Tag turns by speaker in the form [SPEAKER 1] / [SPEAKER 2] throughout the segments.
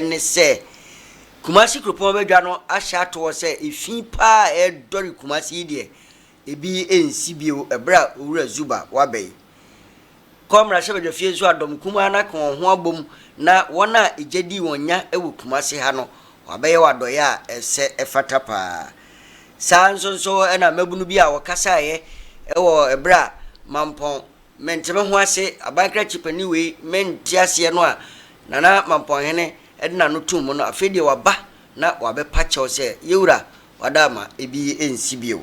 [SPEAKER 1] ne sɛ, Kumasi kuropɔn badwa no ahyɛ ato hɔ sɛ efi paa a ɛredɔre Kumasi yi deɛ, ebi nsi bio ɛberɛ a Owura Zuba waba yi. Kɔ mmarahyɛbadwafie nso a dɔm kumaa no aka wɔn ho abom na wɔn a egya dii wɔn nya wɔ Kumasi ha no, wɔabɛyɛ wɔ adɔeɛ a ɛsɛ ɛfata paa. Saa ara nso nso na mmabunu bi a wɔkasaeɛ wɔ ɛberɛ a Mampɔn mente me ho ase, aban krakye panin wei mente aseɛ no a Nana Mampɔnhene de n'ano too mu no, afei deɛ waba na wabɛpa kyɛw sɛ, Yɛwura, wada ama ebi nsi bio.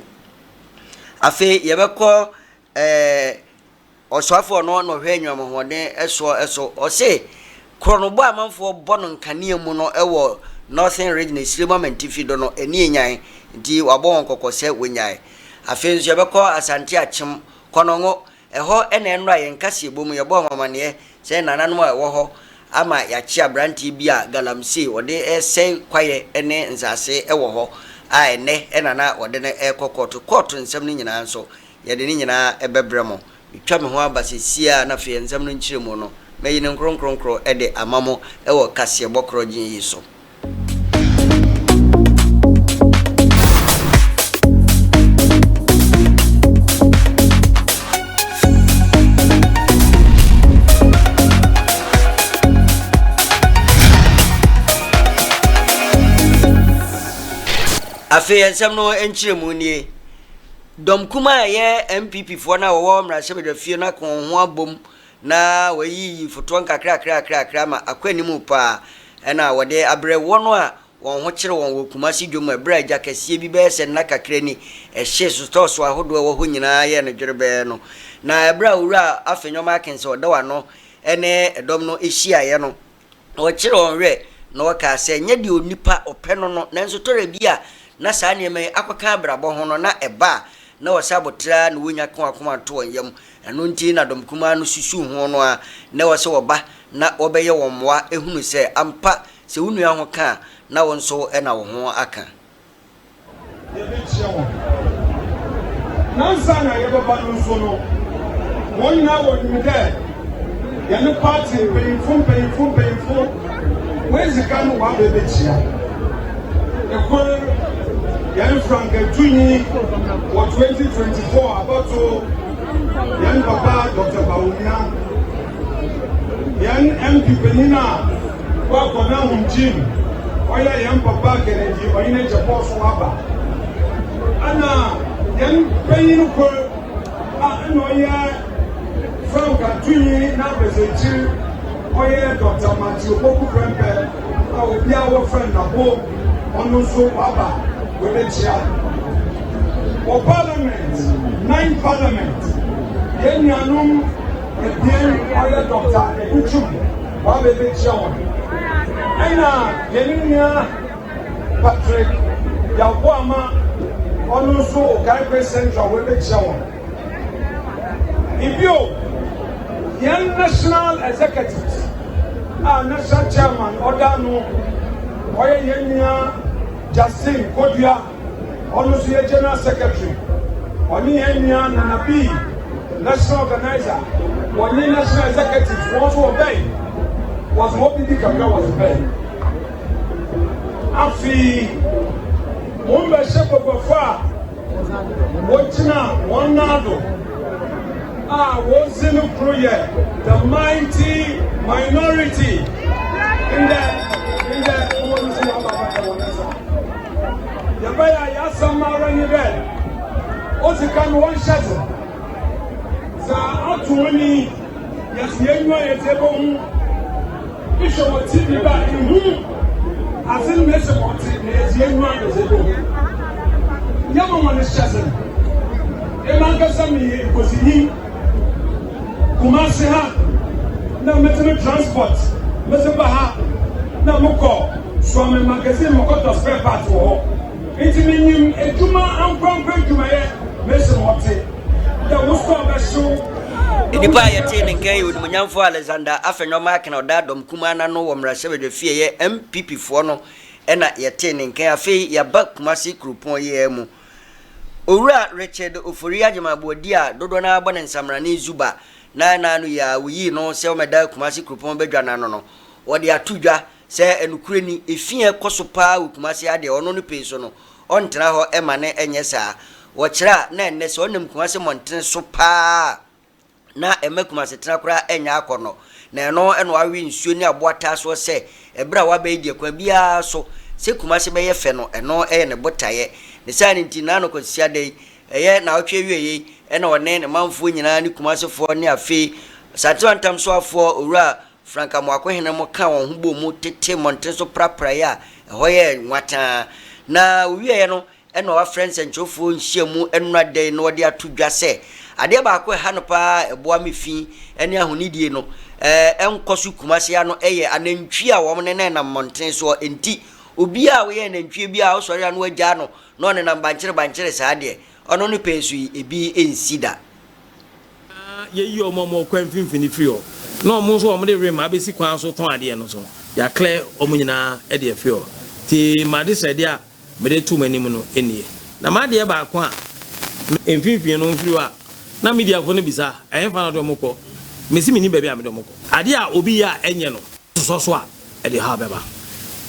[SPEAKER 1] Afei yɛbɛkɔ ɛɛ Ɔsoafoɔ no na ɔhwɛ anyinam ahoɔden soɔ so. Ɔse korɔnobɔ a amanfoɔ bɔ no nkanea mu no wɔ Northern Region esire mu amantifi do no ani nyan nti wabɔ wɔn kɔkɔ sɛ wɔnyae. Afei nso yɛbɛkɔ Asante Akyem, Kɔnɔngo, ɛhɔ na ɛnnora yɛn kaseɛbɔ mu yɛbɔɔ wɔn amaneɛ sɛ nananom a ɛwɔ hɔ ama yɛakye aberanteɛ bi a galamsey wɔde resɛe kwaeɛ ne nsase wɔ hɔ a ɛnnɛ na na wɔde no rekɔ kɔɔto. Kɔɔto nsɛm no nyinaa nso Yɛde ne nyinaa bɛbrɛ mo. Metwa me ho aba seesei ara na afei nsɛm no nkyerɛmu no, mayi no nkronkronkron de ama mo wɔ kaseɛbɔ korɔgyenn yi so. Afei nsɛm no nkyerɛmu nie. Dɔm kumaa a ɛyɛ NPP foɔ no a wɔwɔ mmarahyɛbadwafie no aka wɔn ho abom na wɔayiyi fotoɔ nkakrakrakrakra ma akɔ anim paa na wɔde abrɛ wɔn a wɔn ho kyere wɔn wɔ Kumasi dwom ɛberɛ a gya kɛseɛ bi bɛyɛ sɛ nna kakra ni ɛhyee sotɔɔso ahodoɔ a ɛwɔ hɔ nyinaa yɛɛ no dwerebɛɛ no. Na ɛberɛ a Owura Afenyo Markins a ɔda wɔn ano ne ɛdɔm no hyiaeɛ no, Na ɔkyeree wɔn werɛ, na ɔkaa sɛ, Ɛnyɛ deɛ onipa ɔpɛ no no, nanso tɔrɔ bi a na saa nneɛma yi akɔka abrabɔ ho no, na ɛba a, na wɔsɛ aboterɛ ara na wɔnya ka wɔn akoma to wɔn yam. Ɛno nti na dɔm kumaa no susuu ho no ara, na ɛwɔ sɛ wɔba na wɔbɛyɛ wɔn mmoa hunu sɛ, ampa, sɛ wo nua ho ka a, na wo nso na wo ho aka.
[SPEAKER 2] Yɛbɛkyia wɔn. Na ansaana yɛbɛba no nso no, hɔn nyina wɔnyim dɛ hɛn party mpanyimfo mpanyimfo mpanyimfo woedzi kan wɔaba ebekyia. Kor, hɛn frankatunyi wɔ 2024 abatow, hɛn papa Dɔkta Bawumia, hɛn MP panyin a Ɔakɔ n'ahomgye mu, ɔyɛ hɛn papa Kennedy Ɔhene Agyapong so ɔaba. Ana hɛn panyin kor a nna ɔyɛ frankatunyi n'abadziekyir, ɔyɛ Dɔkta Matthew Opoku Prempeh a obiara wɔfrɛ no Nabo, ɔno so ɔaba oebekyia. Wɔ Parliament, Ninth Parliament, hɛn nuanom ebien ɔyɛ Dɔkta Ekuchum Wɔabɛbɛkyia hɔn. Nna hɛn nua Patrick Yaw Boamah, ɔno so Okaigwe Central oebekyia hɔn. Bio, hɛn National Executives a National Chairman ɔda ano, ɔyɛ hɛn nua Justin Kodua. Ɔno nso yɛ General Secretary. Ɔne yɛn nua Nana B, National Organizer, wɔne National Executive, wɔn nso wɔbɛn. Wɔdze wɔn biribi kakra wɔdze bɛn. Afei, wɔn bɛhyɛ baguafo a wɔgyina wɔn nan do a wɔn dze no koro yɛ the mighty minority. Ndɛ, ndɛ, wɔn nso wɔaba abɛka wɔn nsa. Yɛbɛyɛ a y'asɛm ara nye dɛ, odzi kan no wɔnhyɛ dzen. Dza ato hɔn yi, yɛdze hɛn enyiwa yɛdze ebohu. Ehwɛ wɔ TV do a, innhu adze no mesi ma ɔtse, na yɛdze hɛn enyiwa yɛdze ebohu. Yɛma hɔn hyɛ dzen. Emi ankasa meyɛ Nkosinyi. Kumasi ha na medze me transport medze ba ha na mokɔ Suame Magazine mokɔtɔ spare part wɔ hɔ. Ntsi minyim edwuma ankorankor edwumayɛ mesi ma ɔtse dɛ wo store bɛhyew na wo
[SPEAKER 1] Nnipa a
[SPEAKER 2] sika
[SPEAKER 1] yɛtee ne nka yi
[SPEAKER 2] bɛsa.
[SPEAKER 1] Onimuonyamfoɔ Alexander Afenyo-Markin a ɔda dɔm kumaa no ano wɔ mmarahyɛbadwafie a ɛyɛ NPP foɔ no na yɛtee ne nka yi. Afei yɛaba Kumasi kuropɔn yi ara mu. Owura Richard Ofori Agyemang Boadi a dodoɔ no ara bɔ no nsamrane Zuba na ɛna ano yi ara wɔyii no sɛ ɔmmɛda Kumasi kuropɔn badwa no ano no, wɔde ato dwa. Sɛ nokorɛ ni, efi a ɛkɔ so paa wɔ Kumasi ha deɛ, ɔno no pei so no, ɔntena hɔ ma no nyɛ saa. Wɔkyerɛ a, na ɛnnɛ sɛ ɔnam Kumasi mmɔntene so paa a, na ɛmma Kumasi tena koraa nyɛ akɔnnɔ. Na ɛno na wawe nsuo ne aboa taa soɔ sɛ, ɛberɛ a waba yi deɛ, kwan biara so, sɛ Kumasi bɛyɛ fɛ no, ɛno yɛ ne botaeɛ. Ne saa no nti, Nano Kwasiada yi, ɛyɛ naawɔtwe awieeɛ yi, ɛna ɔne ne manfoɔ nyinaa ne Kumasifoɔ ne afei Asante Mantam soafoɔ Owura Frank Amoakohene mo kaa wɔn ho bɔɔ mu tete mmɔnten so prapraeɛ a ɛhɔ yɛɛ nwataa. Na wɔwieeɛ no, ɛna wɔafrɛ nsɛnkyerɛwfoɔ nhyiamu nnora da yi na wɔde ato dwa sɛ adeɛ baako a ɛha no paa a ɛboa me fi ne ahonidie no ɛnkɔ so Kumasi ano yɛ anantwie a wɔn nenam mmɔnten soɔ. Enti obiara a woyɛ nantwie bi a wosɔre a na wagyaa no na ɔnenam bankyere bankyere saa deɛ, ɔno ne pɛn so yi ebi nsi da.
[SPEAKER 3] Na yɛyi wɔn a wɔwɔ kwan mfimfini firi hɔ, na wɔn nso a wɔde rim abɛsi kwan so tɔn adeɛ no nso, yɛaklɛ wɔn nyinaa de afiri hɔ. Nti m'adesrɛdeɛ a mede to mo anim no nie. Na m'adeɛ baako a me. Mfimfini no mfiri hɔ a, na Midianfoɔ no bisa, Ɛhefa na wode wɔn kɔ? Mese mennim baabi a mede wɔn kɔ. Adeɛ a obi yɛ a ɛnyɛ no. Sosɔ so a, ɛde ɔhaw bɛba.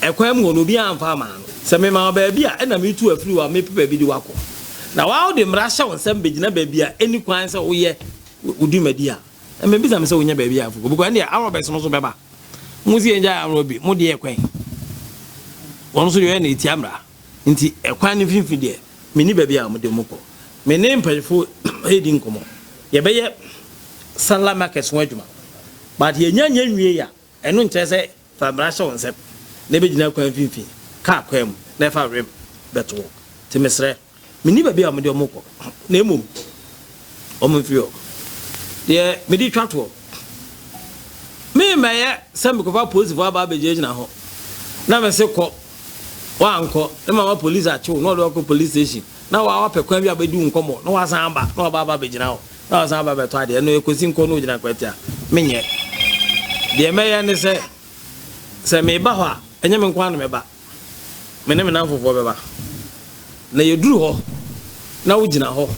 [SPEAKER 3] Ɛkwan mu hɔ no, obiara amfa amma no. Sɛ mema wo baabi a, ɛnna meretu wo afiri hɔ a merepɛ baabi de wo akɔ. Na wo ara wode mmara hyɛ wo nsam bɛgyina baabi a ɛnni kwan sɛ woyɛ wo dwumadi a, ɛmmɛbisa me sɛ wonya baabi a afiri kɔ, because ɛndeɛ arɔbɛs no nso bɛba. Mo se yɛngyae arɔbi, mo deɛ ɛkwan. Wɔn nso deɛ ɔyɛ no ɛtia mmara. Nti ɛkwan no mfimfini deɛ, menni baabi a mede mo kɔ. Me ne mpanyinfoɔ redi nkɔmmɔ. Yɛbɛyɛ satellite markets ho adwuma. But yɛnya nyɛ nwiei a, ɛno nkyerɛ sɛ fa mmara hyɛ wo nsam na ɛbɛgyina kwan mfimfini, kaa kwan mu na ɛfa rim bɛto hɔ. Nti mesrɛ, menni baabi a mede wɔn kɔ, na mmom wɔn mfiri hɔ. Deɛ mede twa toɔ, memmɛyɛ sɛ mekɔfa polisifoɔ aba abɛgyinagyina hɔ na mese kɔ, woankɔ, na mama polisi akye wo na wɔde wo akɔ police station na woa woapɛ kwan bi a wobɛdi wo nkɔmmɔ na woasan aba na wɔaba aba abɛgyina hɔ na wɔasan aba abɛtɔ adeɛ, ɛno ɛkɔsi nkɔ na ɔgyina kwatia. Menyɛ. Deɛ mɛyɛ ne sɛ, sɛ meba hɔ a, ɛnyɛ me nko ara na mɛba. Me ne me nnamfofoɔ bɛba. Na yɛduru hɔ na wogyina hɔ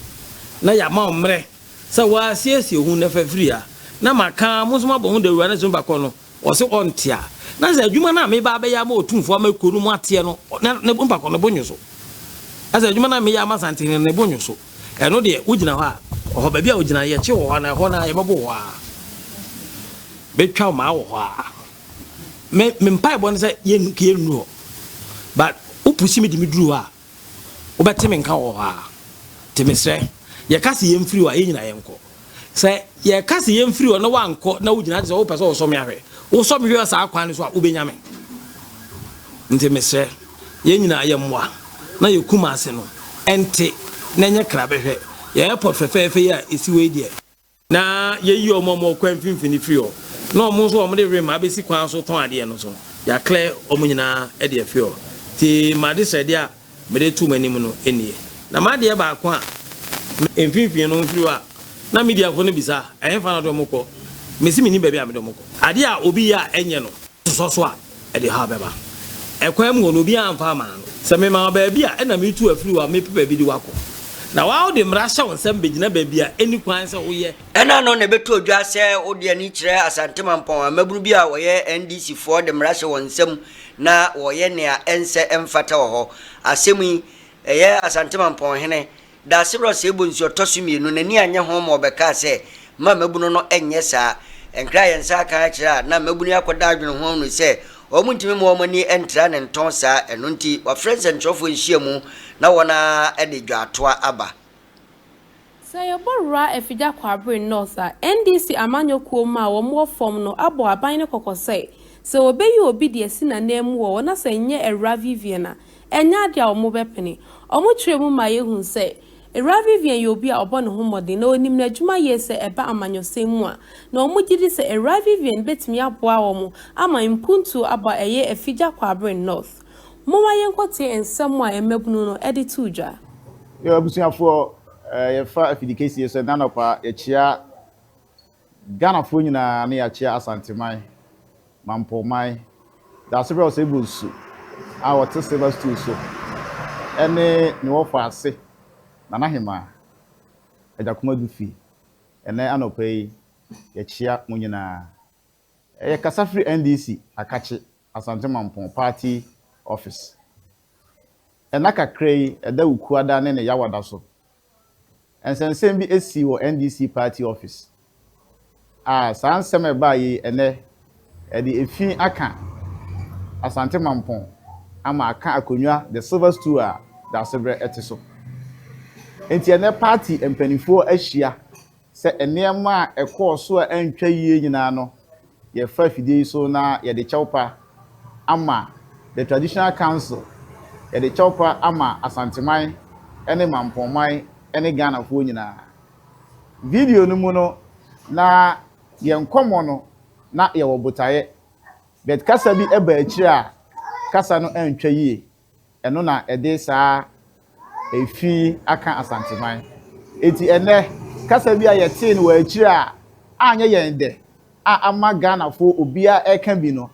[SPEAKER 3] na yɛama wo mmerɛ sɛ woasiesie wo ho na fa firi ha, na maka, mo nso moabɔ ho dawuro a na sɛ nipa korɔ no ɔse ɔnte a, na sɛ adwuma no a meba abɛyɛ ama Otumfoɔ ama kuro no mu ateɛ no, na ne nipa korɔ no bo nnwo so. Na sɛ adwuma no a meyɛ ama Asantehene no ne bo nnwo so, ɛno deɛ wogyina hɔ a, ɔhɔ baabi a wogyina no yɛkye wɔ hɔ anaa ɛhɔ no ara yɛbɛbo wo hɔ ara. Bɛtwa wo maa wɔ hɔ ara. Me me mpaebɔ ne sɛ yɛn nka yɛnnuru hɔ but wo pusi me de me duru hɔ a wobɛte me nka wɔ hɔ a nti mesrɛ yɛka sɛ yɛmfiri hɔ a yɛn nyinaa yɛnkɔ sɛ yɛka sɛ yɛmfiri hɔ na wankɔ na wogyina te sɛ wopɛ sɛ wosɔ me ahwɛ wosɔ me hwɛ saa kwan no so a wobɛnya me nti mesrɛ yɛn nyinaa yɛmmoa na yɛkum ase no ɛnte na ɛnyɛ kra bɛhwɛ yɛ airport fɛfɛɛfɛ yi a ɛsi wei deɛ Na yɛyi wɔn a wɔwɔ kwan mfimfini firi hɔ, na wɔn nso a wɔde rim abɛsi kwan so tɔn adeɛ no nso, yɛaklɛ wɔn nyinaa de afiri hɔ. Enti m'adesrɛdeɛ a mede to mo anim no nie. Na m'adeɛ baako a me. Mfimfini no mfiri hɔ a, na Midianfoɔ no bisa, Ɛhefa na wode wɔn kɔ? Mese mennim baabi a mede wɔn kɔ. Adeɛ a obi yɛ a ɛnyɛ no. Sosɔ so a, ɛde haw bɛba. Ɛkwan mu hɔ no, obiara amfa amma no. Sɛ mema wo baabi a, ɛnna meretu wo afiri hɔ a merepɛ baabi de wo akɔ. Na wo ara wode mmara hyɛ wo nsam bɛgyina baabi a ɛnni kwan sɛ woyɛ.
[SPEAKER 1] Ɛnna no na ɛbɛtɔ dwa sɛ wode ani kyerɛ Asante Mampɔn a mmabunu bi a wɔyɛ NDC foɔ de mmara hyɛ wɔn nsam na wɔyɛ nea ɛnsɛ ɛmfata wɔ hɔ. Asɛm yi, ɛyɛ Asante Mampɔn hene Daasebrɛ Osei Bonsu ɔtɔ so mmienu, n'ani anyɛ ho ma ɔbɛkaa sɛ, Mma mmabunu no nyɛ saa. Nkra a yɛn nsa aka akyerɛ a na mmabunu yi akɔda adwene ho ahunu sɛ wɔntumi mma wɔn ani ntra ne ntɔn saa, ɛno nti wɔafrɛ nsɛnkyerɛwfoɔ nhyiamu na wɔn ara de dwaatoa aba.
[SPEAKER 4] Sɛ yɛbɔ wura Afigya Kwabre North a, NDC amanyɔ kuo mma a wɔn wɔ fam no abɔ aban no kɔkɔ sɛ, sɛ wɔbɛyi obi de asi n'ananmu wɔ hɔ na sɛ ɛnyɛ Awura Vivian a, Ɛnyɛ ade a wɔbɛpene. Wɔkyerɛɛ mu maa yehuu sɛ, Awuraa Vivian yɛ obi a ɔbɔ ne ho mmɔden na onim n'adwuma yie sɛ ɛba amanyɔsɛm mu a, na wɔgye di sɛ Awuraa Vivian betumi aboa wɔn ama mpuntuo aba ɛyɛ Afigya Kwaabere North. Momma yɛnkɔtie nsɛm a mmabunu no de too dwa.
[SPEAKER 5] Yo abusuafoɔ yɛfa afidikesie so ɛnɛ anɔpa yɛkyea Ghanafoɔ nyinaa ne yɛakyea Asanteman, Mampɔnman, Daasebrɛ Osei Bonsu a ɔte Silver Stool so ne ne wɔfa ase Nana Hemaa Agya Kumadu Fi. Ɛnɛ anɔpa yi yɛkyea mo nyinaa. Yɛkasa firi NDC akakye. Asante Mampong Party Office. Nna kakra yi, ɛda Wukuada ne ne Yawada so, nsɛnsɛm bi sii wɔ NDC Party Office a saa nsɛm a ɛbaeɛ yi ɛnnɛ ɛde efi aka Asante Mampong ama aka akonnwa the silver stool a Daasebrɛ te so. Enti ɛnnɛ party mpanimfoɔ ahyia sɛ nneɛma a ɛkɔɔ so a antwa yie nyinaa no, yɛfa afidie yi so na yɛde kyɛwpa ama the Traditional Council, yɛde kyɛwpa ama Asanteman ne Mampɔnman ne Ghanafoɔ nyinaa. Video no mu no, na yɛn nkɔmmɔ no, na yɛwɔ botaeɛ, but kasa bi ba akyire a, kasa no antwa yie. Ɛno na ɛde saa efi yi aka Asanteman. Enti ɛnnɛ, kasa bi a yɛtee no wɔ akyire a anyɛ yɛn dɛ a ama Ghanafoɔ obiara reka bi no,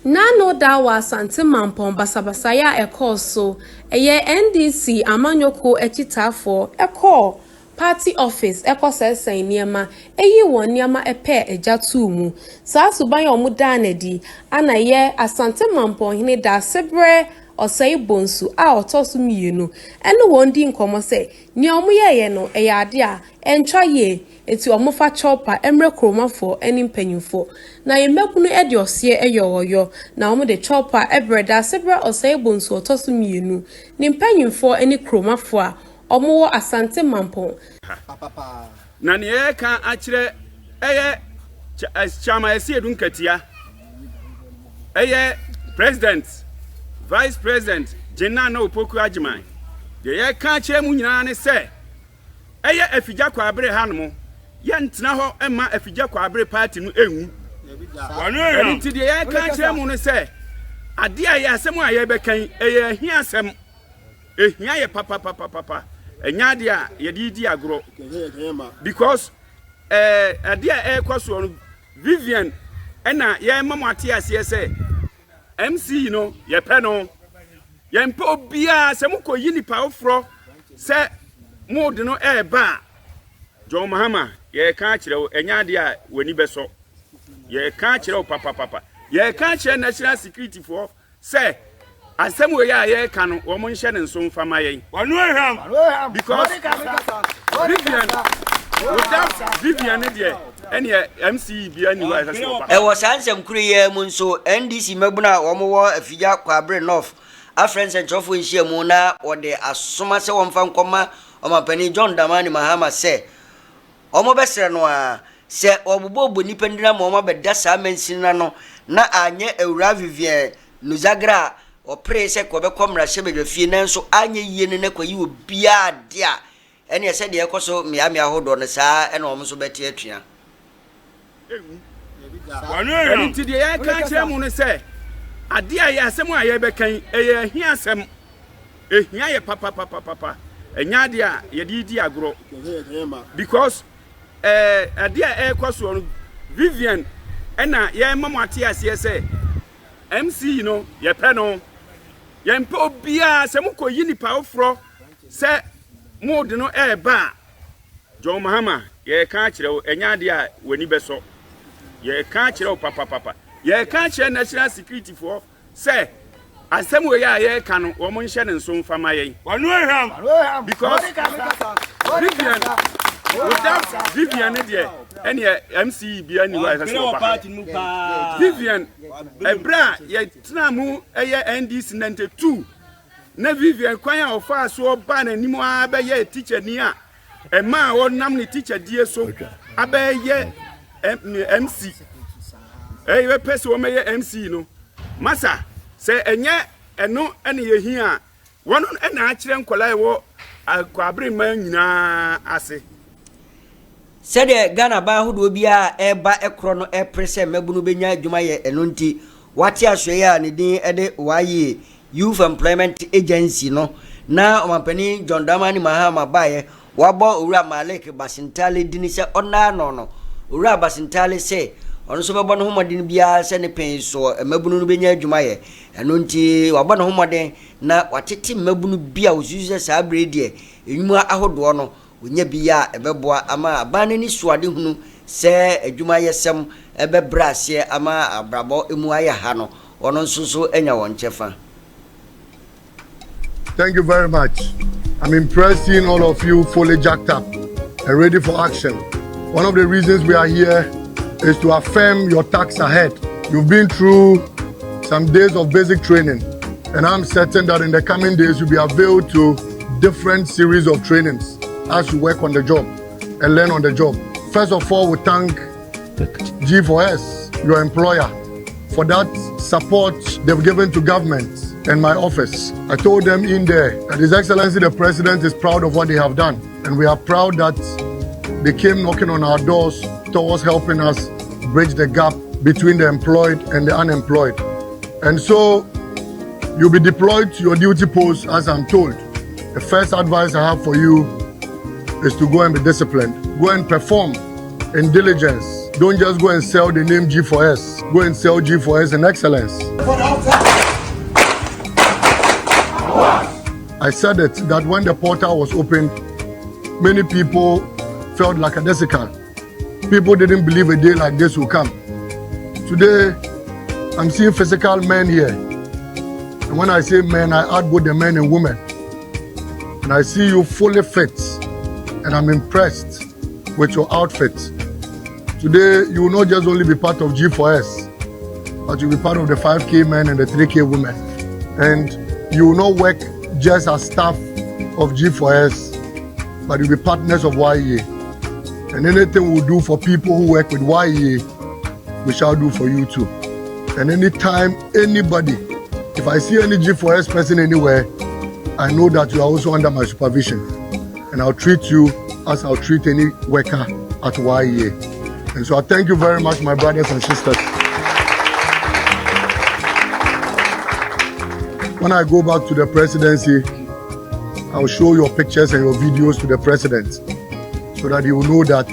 [SPEAKER 4] N'ano da wɔ Asante Mampɔn basabasayɛ a ɛkɔɔ so, ɛyɛ NDC amanyɔkuo akyitaafoɔ kɔɔ party office kɔsɛesɛe nneɛma, yii wɔn nneɛma pɛɛ gya too mu. Saa suban a wɔdaa no adi na ɛyɛ Asante Mampɔnhene Daasebrɛ Osei Bonsu a ɔtɔ so mmienu ne wɔn dii nkɔmmɔ sɛ nea wɔyɛeɛ no yɛ adeɛ a ɛntwa yie enti wɔmfa kyɛwpa mmrɛ kuromafoɔ ne mpanyimfoɔ. Na yɛn mmabunu de ɔseɛ yɛ ɔyɔ na wɔde kyɛwpa brɛ Daasebrɛ Osei Bonsu ɔtɔ so mmienu, ne mpanyimfoɔ ne kuromafoɔ a Wɔwɔ Asante Mampong.
[SPEAKER 2] Ha. Na nea yɛreka akyerɛ ɛyɛ Chairman Asiedu Nkatia, ɛyɛ President, Vice President Jane Nana Opoku Agyeman, deɛ yɛreka akyerɛ mu nyinaa ne sɛ ɛyɛ Afigya Kwaabere ha nom, yɛntena hɔ mma Afigya Kwaabere party no nwu. Ɛno nti deɛ yɛreka akyerɛ mu no sɛ adeɛ a yɛ asɛm a yɛrebɛka yi ɛyɛ ahiasɛm. Ehia yɛ papapapapa. Ɛnyɛ adeɛ a yɛde redi agorɔ. Because eh, adeɛ a ɛrekɔ soɔ no, Vivian ɛna yɛrema mo ate aseɛ sɛ MC no yɛpɛ no. Yɛmpɛ obiara sɛ mokɔyi nipa foforɔ sɛ mode no ɛreba a, John Mahama yɛreka akyerɛ wo, ɛnyɛ adeɛ a w'ani bɛsɔ. Yɛreka akyerɛ wo papapapa. Yɛreka akyerɛ national security foɔ Sɛ asɛm wei a yɛreka no wɔn nhyɛ ne nso mfa ma yɛn. Because Vivian without Vivian ne deɛ ɛneɛ MCE bia nni hɔ a ɛsɛ sɛ ɔba.
[SPEAKER 1] Ɛwɔ saa nsɛm koro yi ara mu nso, NDC mmabunu a wɔwɔ Afigya Kwabre North afrɛ nsɛnkyerɛwfoɔ nhyiamu na wɔde asoma sɛ wɔmfa nkɔma Ɔmanpanin John Dramani Mahama sɛ Wɔbɛsrɛ no ara sɛ ɔbobɔbobɔ nnipa no din ama wɔabɛda saa mansini no ano na anyɛ Awuraa Vivienne Nuzagra a ɔperee sɛ ka ɔbɛkɔ mmarahyɛbadwafie nanso anyɛ yie no na kɔyi obiara ade a, ɛneɛ sɛdeɛ ɛkɔ so mmeammea ahodoɔ no saa ara na wɔn nso bɛte atua.
[SPEAKER 2] Ɛno nti deɛ yɛreka akyerɛ mo no sɛ, adeɛ a yɛ asɛm a yɛrebɛka yi, ɛyɛ ahiasɛm. Ɛhia yɛ papapapapa. Ɛnyɛ adeɛ a yɛde redi agorɔ. Because eh, adeɛ a ɛrekɔ soɔ no, Vivian ɛna yɛrema mo ate aseɛ sɛ MC no yɛpɛ no. Yɛmpɛ obiara sɛ mokɔyi nipa foforɔ sɛ mode no ɛreba a, John Mahama, yɛreka akyerɛ wo, ɛnyɛ adeɛ a w'ani bɛsɔ. Yɛreka akyerɛ wo papapapa. Yɛreka akyerɛ national security foɔ sɛ asɛm wei a yɛreka no wɔn nhyɛ ne nso mfa ma yɛn. Because Vivian, without Vivian ne deɛ ɛneɛ MCE bia nni hɔ a ɛsɛ sɛ ɔba ha. Vivian, ɛberɛ a yɛtena mu ɛyɛ NDC 92 na Vivian kwan a ɔfaa soɔ baa n'anim ara bɛyɛɛ tikyani a ɛmaa ɔnam ne tikyadie so abɛyɛ MC. Ɛyɛ pɛ sɛ wɔmɛyɛ MC no. Masa, sɛ ɛnyɛ ɛno ɛne yɛhia a, wɔn ɛna akyerɛ nkwadaa ɛwɔ Kwabre mmaa nyinaa ase.
[SPEAKER 1] Sɛdeɛ Ghana aban ahodoɔ biara a ɛreba korɔ no repere sɛ mmabunu bɛnya adwuma yɛ ɛno nti wɔate asoɛeɛ a ne din de YEA, Youth Employment Agency, no na Ɔmanpanin John Dramani Mahama baeɛ wɔabɔ Owura Malik Basintale dini sɛ ɔnna ano no. Owura Basintale se ɔno nso bɛbɔ ne ho mmɔden biara sɛ ne pɛn soɔ mmabunu no bɛnya adwuma yɛ ɛno nti wabɔ ne ho mmɔden na watete mmabunu bi a wɔsusu sɛ saa berɛ yi deɛ nnwuma ahodoɔ no Wɔnya bi yɛ a, ɛbɛboa ama aban no anisoadehunu sɛ adwumayɛsɛm bɛbrɛ aseɛ ama abrabɔ mu ayɛ ha no. wɔn nso so anya wɔn kyɛfa.
[SPEAKER 6] Thank you very much. I'm impressed seeing all of you fully jacked up and ready for action. One of the reasons we are here is to affirm your task ahead. You've been through some days of basic training, and I'm certain that in the coming days you'll be availed to different series of trainings as you work on the job and learn on the job. First of all, we thank G4S, your employer, for that support they've given to government and my office. I told them in there that His Excellency the President is proud of what they have done. And we are proud that they came knocking on our doors towards helping us bridge the gap between the employed and the unemployed. And so you'll be deployed to your duty post, as I'm told. The first advice I have for you is to go and be disciplined. Go and perform in diligence. Don't just go and sell the name G4S. Go and sell G4S in excellence. I said it that when the portal was opened, many people felt lackadaisical. People didn't believe a day like this would come. Today, I'm seeing physical men here. And when I say men, I add both the men and women. And I see you fully fit, and I'm impressed with your outfit. Today, you will not just only be part of G4S, but you'll be part of the 5K men and the 3K women. And you will not work just as staff of G4S, but you'll be partners of YEA. And anything we'll do for people who work with YEA, we shall do for you too. And anytime anybody, if I see any G4S person anywhere, I know that you are also under my supervision. And I'll treat you as I'll treat any worker at YEA. And so I thank you very much, my brothers and sisters. When I go back to the presidency, I'll show your pictures and your videos to the president so that he will know that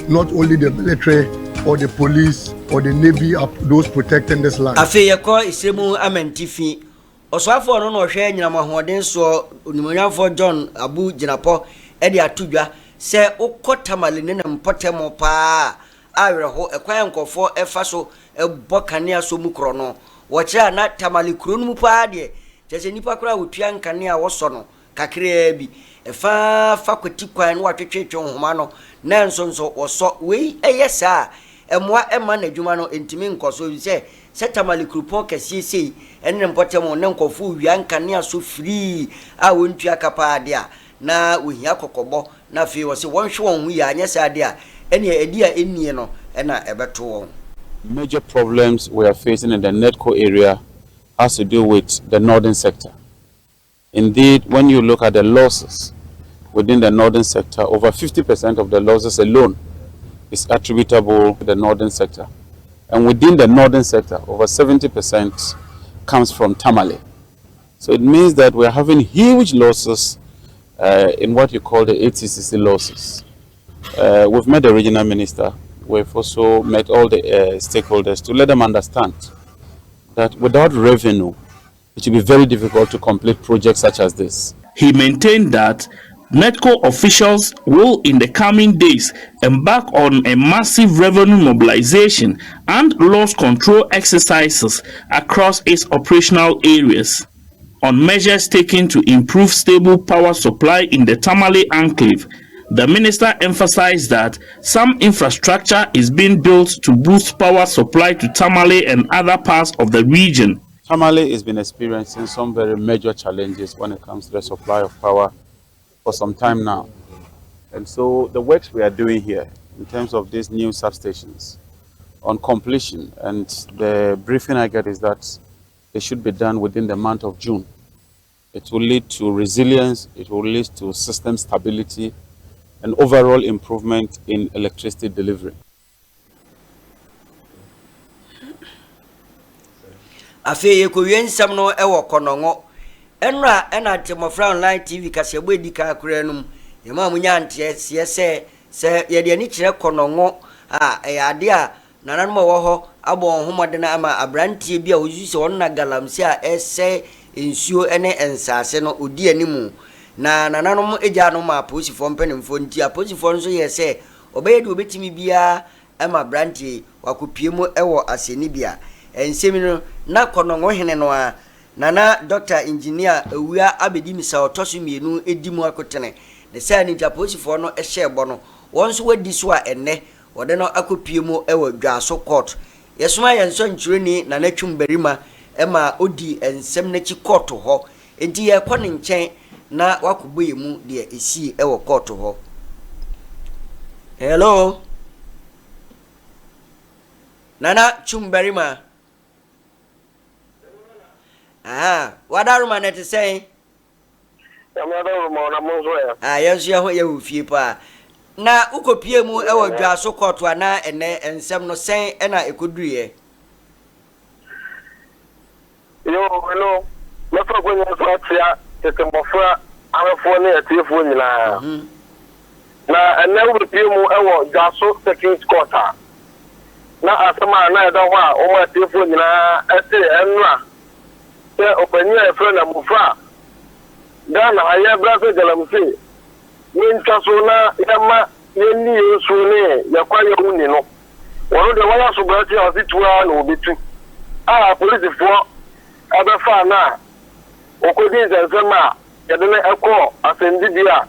[SPEAKER 6] not only the military or the police or the navy are those protecting this land.
[SPEAKER 1] Afei yɛkɔ Esremu Amantifi. Ɔsoafoɔ no na ɔhwɛ anyinam ahoɔden soɔ, Onimuonyamfoɔ John Abu Jinapor de ato dwa sɛ wokɔ Tamale ne ne mpɔtam paa a, awerɛho ɛkwan a nkurɔfoɔ fa so bɔ kanea sɔ mu korɔ no. Wɔkyerɛ a na Tamale kuro no mu paa deɛ, kyerɛ sɛ nnipa koraa a wɔtua nkanea a wɔsɔ no kakraa bi fa fa kwati kwan na wɔatwetwetwe nhoma no nanso nso wɔsɔ. Wei yɛ saa a, ɛmmoa mma n'adwuma no ntumi nkɔ so efisɛ sɛ Tamale kuropɔn kɛseɛ sei ne ne mpɔtam na nkurɔfoɔ rewia nkanea so firii a wɔntua ka paa de a, na wɔhia kɔkɔbɔ na afei wɔse wɔnhwɛ wɔn ho yie anyɛ saa de a ɛnneɛ ɛdi a ɛnnie no na ɛbɛto wɔn.
[SPEAKER 7] Major problems we are facing in the NEDCO area has to do with the northern sector. Indeed, when you look at the losses within the northern sector, over 50% of the losses alone is attributable to the northern sector. And within the northern sector, over 70% comes from Tamale. So it means that we're having huge losses in what you call the ATCC losses. We've met the regional minister. We've also met all the stakeholders to let them understand that without revenue, it will be very difficult to complete projects such as this.
[SPEAKER 8] He maintained that NEDCO officials will in the coming days embark on a massive revenue mobilization and loss control exercises across its operational areas. On measures taken to improve stable power supply in the Tamale enclave, the minister emphasized that some infrastructure is being built to boost power supply to Tamale and other parts of the region.
[SPEAKER 7] Tamale has been experiencing some very major challenges when it comes to the supply of power for some time now. And so the works we are doing here in terms of these new substations on completion, and the briefing I get is that they should be done within the month of June. It will lead to resilience, it will lead to system stability, and overall improvement in electricity delivery.
[SPEAKER 1] Afei yɛkɔwie nsɛm no wɔ Kɔnɔngo. Ɛnora ɛna Ate Mmɔfra Online TV kaseɛbɔ ɛdi kan koraa no mu, yɛmaa mo nyaa nteaseɛ sɛ, sɛ yɛde ani kyerɛ Kɔnɔngo a, ɛyɛ adeɛ a nananom a ɛwɔ hɔ abɔ wɔn ho mmɔden ama aberanteɛ bi a wɔsusu sɛ ɔno na galamsey a ɛresɛe nsuo ne nsaase no ɔdi anim. Na nananom gyaa no maa apolisifoɔ mpanimfoɔ nti apolisifoɔ nso yɛɛ sɛ wɔbɛyɛ deɛ wɔbɛtumi biara ma aberanteɛ yi wakɔpue mu wɔ asɛnnibea. Nsɛm yi no, na Kɔnɔngo hene no ara, Nana Dɔkta Engineer Awuah Abedimisa ɔtɔ so mmienu di mu akotene. Ne saa no nti apolisifoɔ no hyɛɛ bɔ no, wɔn nso wɔadi so a ɛnnɛ wɔde no akɔpue mu wɔ Dwaso Court. Yɛsomaa yɛn sɔnkyerɛni Nana Twum Barima ma ɔdii nsɛm no akyi kɔɔto hɔ. Enti yɛrekɔ ne nkyɛn na wakɔbɔ yɛn mu deɛ ɛsii wɔ kɔɔto hɔ. Hello? Nana Twum Barima. Aha, wadaroma na ɛte sɛn?
[SPEAKER 9] Nyame adaworoma o, na mo nso ɛ?
[SPEAKER 1] Ah, yɛn nso yɛn ho yɛ wɔ fie paa. Na wokɔpie mu wɔ Dwaso kɔɔto anaa ɛnɛ nsɛm no sɛn na ɛkɔduruiɛ?
[SPEAKER 9] Yoo, ɛno, mɛfa akwanya so akyea tete mmɔfra ahwɛfoɔ ne atiefoɔ nyinaa. Na ɛnnɛ wobɛpue mu wɔ Dwaso Circuit Court a, na asɛm a na ɛda hɔ a wɔn atiefoɔ nyinaa tee ɛnnora sɛ ɔpanyin a yɛfrɛ no Amufra a Ghana ha yɛbrɛ sɛ galamsey yɛntwa so na yɛma yɛnni yɛn nsuo ne yɛn kwaeɛ ho ni no, wɔno deɛ wɔayɛ asobrɛte a ɔse tu ara na wɔbɛtu a apolisifoɔ bɛfaa no a ɔkɔdii nsɛnsɛm a yɛde no kɔɔ asɛnnibea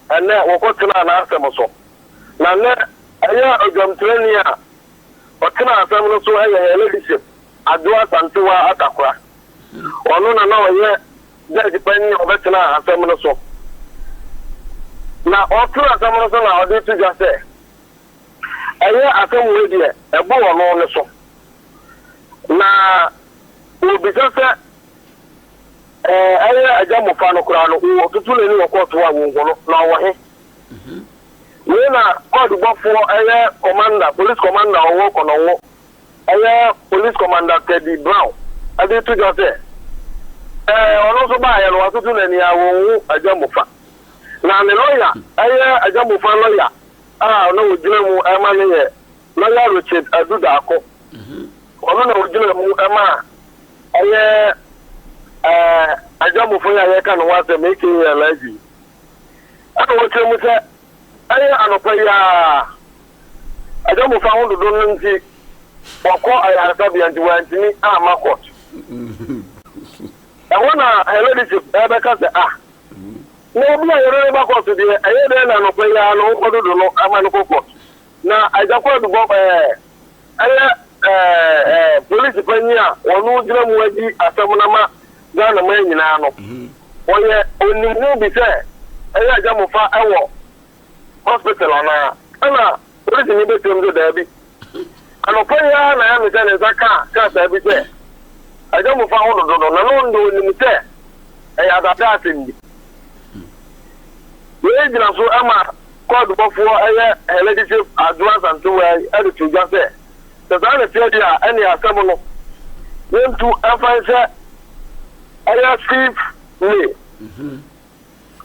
[SPEAKER 9] a ɛnnɛ wɔkɔtenaa n'asɛm so. Na nnɛ ɛyɛ odwamtenani a ɔtena asɛm no so yɛ Her Ladyship Adwoa Asantewaa Atakora. Ɔno na na ɔyɛ gyɛɛgye panyin a ɔbɛtenaa asɛm no so. Na ɔtena asɛm no so na ɔde reto dwa sɛ, ɛyɛ asɛm wei deɛ ɛbɔ ɔno ne so. Na wɔbisa sɛ ɛyɛ agya mmofra no koraa no, wɔtoto n'ani wɔ kɔɔto a wɔnhu no, na ɔwɔ he? Wei na kɔɔdubɔfoɔ ɛyɛ kɔmanda, police commander a ɔwɔ Kɔnɔngo, ɛyɛ Police Commander Teddy Brown de reto dwa sɛ, ɛɛ ɔno nso baeɛ no watoto n'ani a wɔnhu Agya Mofa. Na ne lɔya ɛyɛ Agya Mofa lɔya a na ɔgyina mu ma no yɛ Lɔya Richard Adu Darko. Ɔno na ɔgyina mu ma ɛyɛ ɛɛ Agya Mofa yi a yɛreka ne ho asɛm aka Alhaji yi. Ɛna ɔkyerɛ mu sɛ ɛyɛ anɔpa yi ara Agya Mofa ho dodo no nti wakɔ ayaresabea nti wantumi amma court. Ɛhɔ na Her Ladyship ɛrebɛka sɛ ah, na obi a yɛde no ba court deɛ ɛyɛ dɛn na anɔpa yi ara no wokɔ dodo no ama no kɔ court. Na Agya Kwadu bɔ ɛɛ ɛyɛ ɛɛ ɛɛ polisi panyin a ɔno gyina mu adi asɛm no ama Ghana man nyinaa no, ɔyɛ onim ho bi sɛ ɛyɛ Agya Mofa ɛwɔ hospital anaa? Ɛna polisini bɛteam sɛ, Daabi. Anɔpa yi ara na ɛyɛ me sɛ ne nsa kaa krataa bi sɛ Agya Mofa ho dodo no, na na ɔno deɛ ɔnim sɛ ɛyɛ adaadaa asɛm bi. Wei gyina so ma kɔɔdubɔfoɔ ɛyɛ Her Ladyship Adwoa Asantewaa yi de to dwa sɛ, sɛ saa na ɛteɛ deɛ a, ɛnneɛ asɛm no yɛntu mfa nhyɛ ɛyɛ fifth May.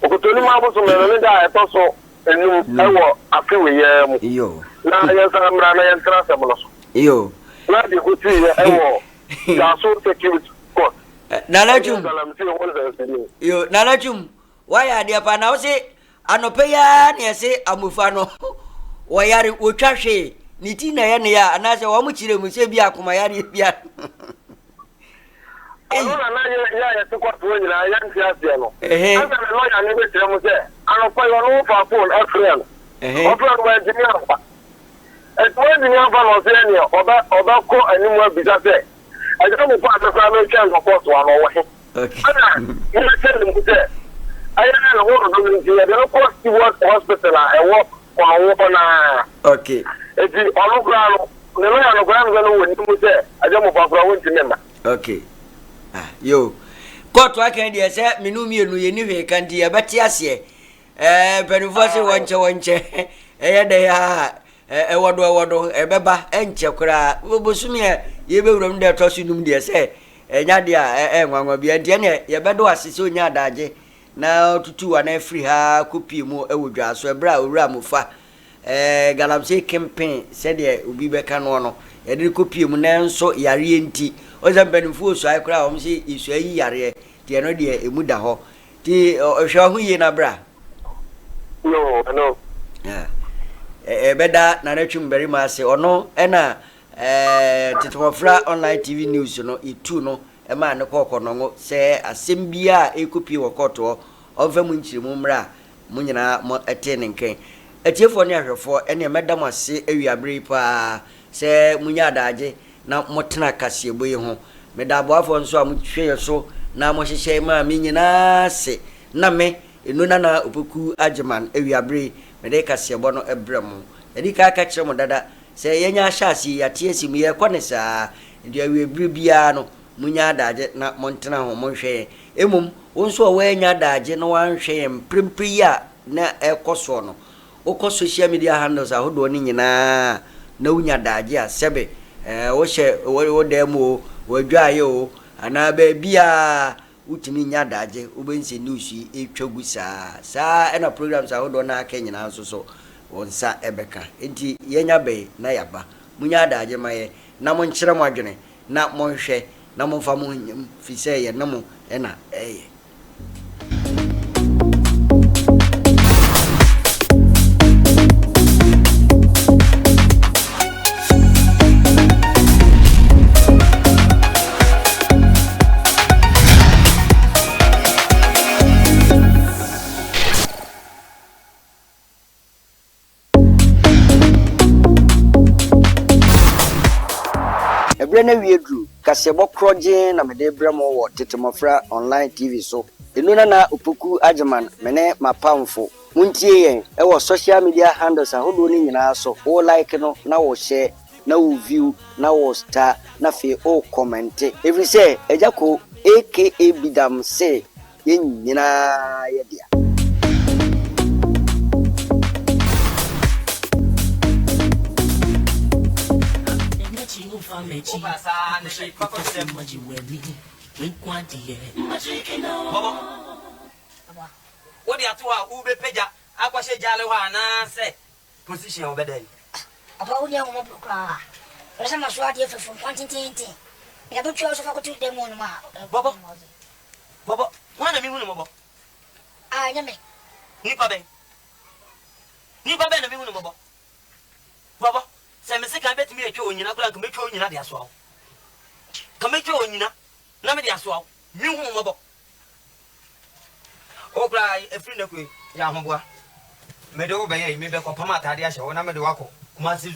[SPEAKER 9] Ɔkɔtɔnim abosome no ne da a ɛtɔ so enum wɔ afe wei ara mu. Na yɛnsan mmra na yɛntena asɛm no so. Na deɛ ɛkɔsiiɛ wɔ Dwaso Circuit Court
[SPEAKER 1] Nana
[SPEAKER 9] ɛne
[SPEAKER 1] Twum.
[SPEAKER 9] Galamsey ho nsɛnsɛmee.
[SPEAKER 1] Yo, Nana Twum, woayɛ adeɛ paa. Na wo se anɔpa yi ara na yɛse amofa no wɔyare, wɔtwa hwee, ne ti na ɛyɛ ne ya anaasɛ wɔn kyerɛ mu sɛ bi akoma yareɛ bi a.
[SPEAKER 9] Ɔno na na yɛ yɛ a yɛte kɔtoɔ nyinaa yɛnte aseɛ no. Ansa na lɔya no bɛkyerɛ mu sɛ anɔpa yi ɔno wofaa phone frɛɛ no. Ɔfrɛɛ no wantumi amfa. Nti wantumi amfa na ɔse ɛneɛ ɔbɛ ɔbɛkɔ anim abisa sɛ agya mu paa me koraa metwɛn no kɔɔto ano ɔwɔ he? Ɛna yɛkyerɛ ne mu sɛ ɛyɛ ne ho dodo no nti yɛde no kɔ Stewart Hospital a ɛwɔ Kɔnɔngo hɔ no ara. Nti ɔno koraa no ne lɔya no koraa no sɛ no wɔ nim sɛ agya mu paa koraa wɔntumi mma.
[SPEAKER 1] Okay. Ah, yo. Kɔɔto aka deɛ sɛ menu mmienu yɛni hwee ka nti yɛbɛte aseɛ. Ɛɛ mpanimfoɔ se wɔnkyɛ wɔnkyɛ ɛyɛ dɛ a ɛwɔ do ɛwɔ do ɛbɛba ɛnkyɛ koraa bosome a yɛbɛwura mu deɛ ɛtɔ so num deɛ sɛ ɛnya deɛ a ɛnwanwa bia nti ɛneɛ yɛbɛdo ase sɛ ɔnya adagye na ɔtutu wa na afiri ha kɔpie mu ɛwɔ dwa so ɛberɛ a owura Mofa Ɛɛ galamsey kempen sɛdeɛ obi bɛka noɔ no, yɛde no kɔpie mu nanso yareɛ nti, wohu sɛ mpanimfoɔ ɔsuae koraa a wɔn se yɛsua yi yareɛ, nti ɛno deɛ ɛmu da hɔ. Nti hwɛ wo ho yie na bra.
[SPEAKER 9] No, ɛno.
[SPEAKER 1] Ɛbɛda Nana Twum barima ase, ɔno ɛna. Ɛɛ Tetemɔfra Online TV News no, yɛtuu no maa no kɔɔ Kɔnɔngo sɛ asɛm biara a ɛrekɔpue wɔ kɔɔto hɔ, ɔmfa mu nkyerɛmu mmra a mo nyinaa mo tee ne nka yi. Atiefoɔ ne ahwɛfoɔ, ɛneɛ mɛda mo ase awiaberɛ yi pa ara sɛ monya adaagye na motena kaseɛbɔ yi ho. Meda aboafoɔ nso a mohwɛ yɛn so na mohyehyɛ maa me nyinaa ase. Na me, Eno Nana Opoku Agyeman, awiaberɛ yi, mede kaseɛbɔ no brɛ mo. Yɛadi kan aka kyerɛ mo dada sɛ yɛanya ahyɛaseɛ yi, yɛate asi mu, yɛrekɔ no saa. Enti awiaberɛ biara no, monnya adaagye na montena ho, monhwɛ yɛn. Mmom, wo nso a woannya adaagye na woanhwɛ yɛn mprempren yi a na ɛrekɔ soɔ no, wokɔ social media handles ahodoɔ no nyinaa a, na wonya daagye a, sɛbe wohyɛ wo dan mu oo, w'adwaeɛ oo, anaa baabiara, wotumi nya daagye, wobɛhu sɛ news yi retwa gu saa. Saa ara na programs ahodoɔ no a aka nyinaa nso so, wo nsa bɛka. Enti yɛanya bɛn na yɛaba. Monya adaagye ma yɛn, na monkyerɛ mo adwene, na monhwɛ, na momfa mo ho nyɛ mu, firi sɛ yɛne mo na ɛreyɛ. Ɛberɛ no awie duru, kaseɛbɔ korɔgyenn na mede rebrɛ mo wɔ Tete Mmɔfra Online TV so. Eno Nana Opoku Agyeman, me ne m'apamfo. Montie yɛn wɔ social media handles ahodoɔ no nyinaa so, wo like no na wo share na wo view na wo star na afei wo kɔmɛnte. Ɛfiri sɛ Agya Koo aka Bidam se yɛn nyinaa yɛ dea.
[SPEAKER 10] Wode ato hɔ a wobɛpagya akɔhyɛ gyaale hɔ anaasɛ position a wɔbɛda yi.
[SPEAKER 11] Papa wo ni ahummɔborɔ koraa. Ɔpɛ sɛ masoa adeɛ fɛfo nkwa tententen. Mede abɛtua wo so fa kɔto dan mu hɔnom a.
[SPEAKER 10] Bɔbɔ, bɔbɔ, hwan na mehu no mmɔbɔ?
[SPEAKER 11] Ah, ɛnyɛ me.
[SPEAKER 10] Nipa bɛn? Nipa bɛn na mehu no mmɔbɔ? Bɔbɔ, sɛ me sekan bɛtumi atwa onyina koraa nka mɛtwa onyina de asoa wo. Ka mɛtwa onyina na mede asoa wo. Mehu wo mmɔbɔ. Wo koraa, ɛfiri nnɛ kɔi, yɛ ahoboa. Mede wo bɛyɛ yi, mebɛkɔpam ataadeɛ ahyɛ wo na mede wo akɔ Kumasi.